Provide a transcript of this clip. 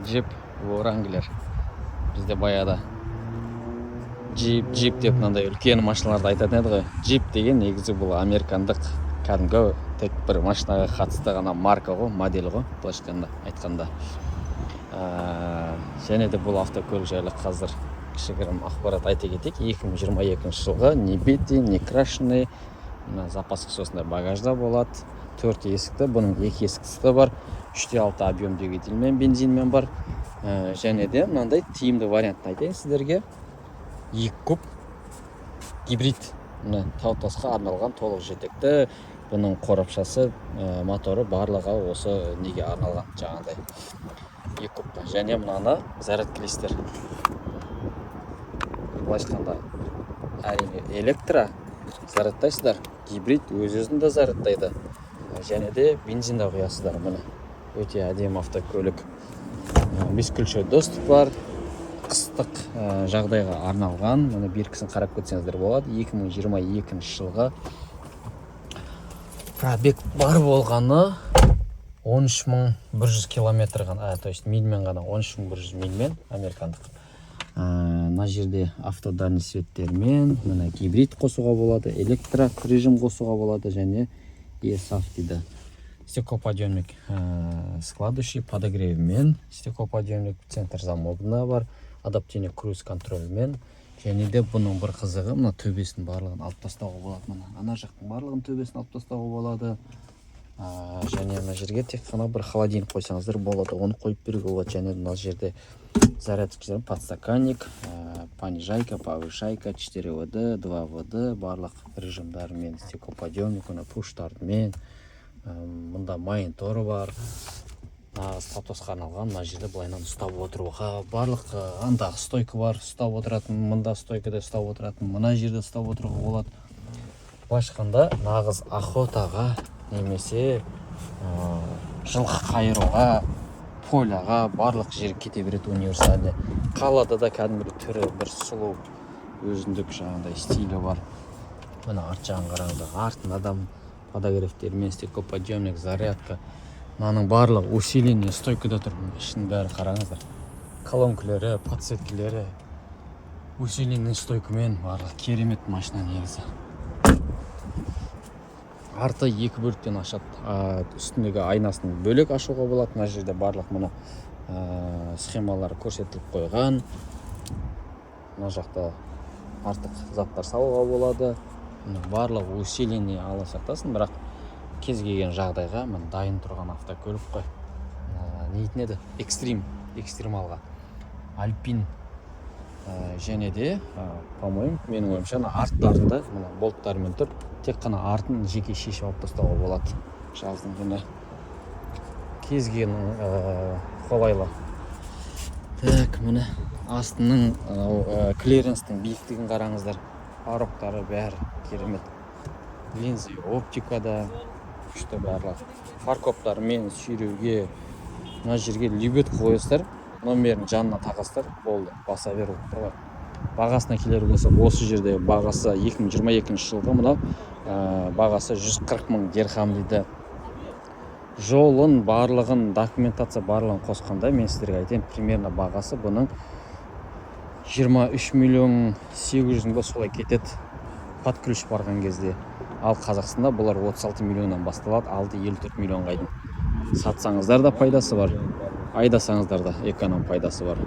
Джип Wrangler. Бізде баяғыда джип, джип деп мынандай үлкен машиналарды айтатын еді ғой. Джип деген негізі бұл американдық кәдімгі тек бір машинаға қатысты ғана марка ғой, модель ғой, былайша айтқанда. Және де бұл автокөлік жайлы қазір кішігірім ақпарат айта кетейік. 2022 жылғы, не битый, не крашеный. Мына запаскасы осындай багажда болады. Төрт есікті, бұның екі есіктісі де бар. 3,6 объем двигательмен, бензинмен бар. Және де мынандай тиімді вариантын айтайын сіздерге: 2 куб гибрид, мына тау тасқа арналған толық жетекті. Бұның қорапшасы, моторы, барлығы осы неге арналған, жаңағыдай 2 кубқа. Және мынаны зарядкалейсіздер, былайша айтқанда, әрине, электро зарядтайсыздар, гибрид өз өзін де зарядтайды және де бензин де құясыздар. Міне, өте әдемі автокөлік. Бесключевой доступ бар, қыстық жағдайға арналған. Міне, биркісін қарап кетсеңіздер болады. 2022 жылғы, пробег бар болғаны 13 100 километр ғана, то есть мильмен ғана, 13 100 мильмен, американдық. Мына жерде автодальний светтермен, міне, гибрид қосуға болады, электро режим қосуға болады және ESAF дейді. Стеклоподъемник складывающий, подогревімен стеклоподъемник, центр замогында бар, адаптивный круиз контрольмен. Және де бұның бір қызығы: мына төбесінің барлығын алып тастауға болады. Мына ана жақтың барлығын, төбесін алып тастауға болады. Және мына жерге тек қана бір холодильник қойсаңыздар болады, оны қойып беруге болады. Және мына жерде зарядка, подстаканник, понижайка, повышайка, 4 ВД, 2 ВД, барлық режимдарымен, стеклоподъемник, мына пуштармен, мында мониторы бар, нағыз тау-тасқа арналған. Мына жерде былайынан ұстап отыруға барлық анда стойка бар ұстап отыратын, мында стойкада ұстап отыратын, мына жерде ұстап отыруға болады. Былайша айтқанда, нағыз охотаға немесе жылқы қайыруға, поляға, барлық жер кете береді, универсальный. Қалада да кәдімгідей түрі бір сұлу, өзіндік жаңағыдай стилі бар. Міне, арт жағын қараңыздар, артында да подогревтермен, стеклоподъемник, зарядка, мынаның барлығы усиленный стойкада тұр. Мына ішінің бәрі, қараңыздар, колонкалары, подсветкалері усиленный стойкамен, барлығы керемет машина негізі. Арты екі бөліктен ашады, үстіндегі айнасын бөлек ашуға болады. Мына жерде барлық мына схемалар көрсетіліп қойған. Мына жақта артық заттар салуға болады. Мына барлығы усиленный, алла сақтасын, бірақ кез келген жағдайға, міне, дайын тұрған автокөлік қой. Не дейтін еді, экстрим, экстремалға альпин. Және де по-моему, менің ойымша, ана арттарында мына болттармен тұр, тек қана артын жеке шешіп алып тастауға болады жаздың күні, кез келген қолайлы. Так, міне, астының анау клиренстің биіктігін қараңыздар, порогтары бәрі керемет, линза оптикада күшті, барлығы фаркоптарымен сүйреуге. Мына жерге лебедка қоясыздар, номерін жанына тағасыздар, болды, баса бер болып тұр ғой. Бағасына келер болсақ, осы жерде бағасы 2022 жылғы мынау, бағасы 140 мың дирхам дейді. Жолын барлығын, документация барлығын қосқанда, мен сіздерге айтайын, примерно бағасы бұның 23 миллион 800 мың ба, солай кетеді под ключ барған кезде. Ал Қазақстанда бұлар 36 миллионнан басталады, алды 54 миллионға дейін. Сатсаңыздар да пайдасы бар, айдасаңыздар да эконом пайдасы бар.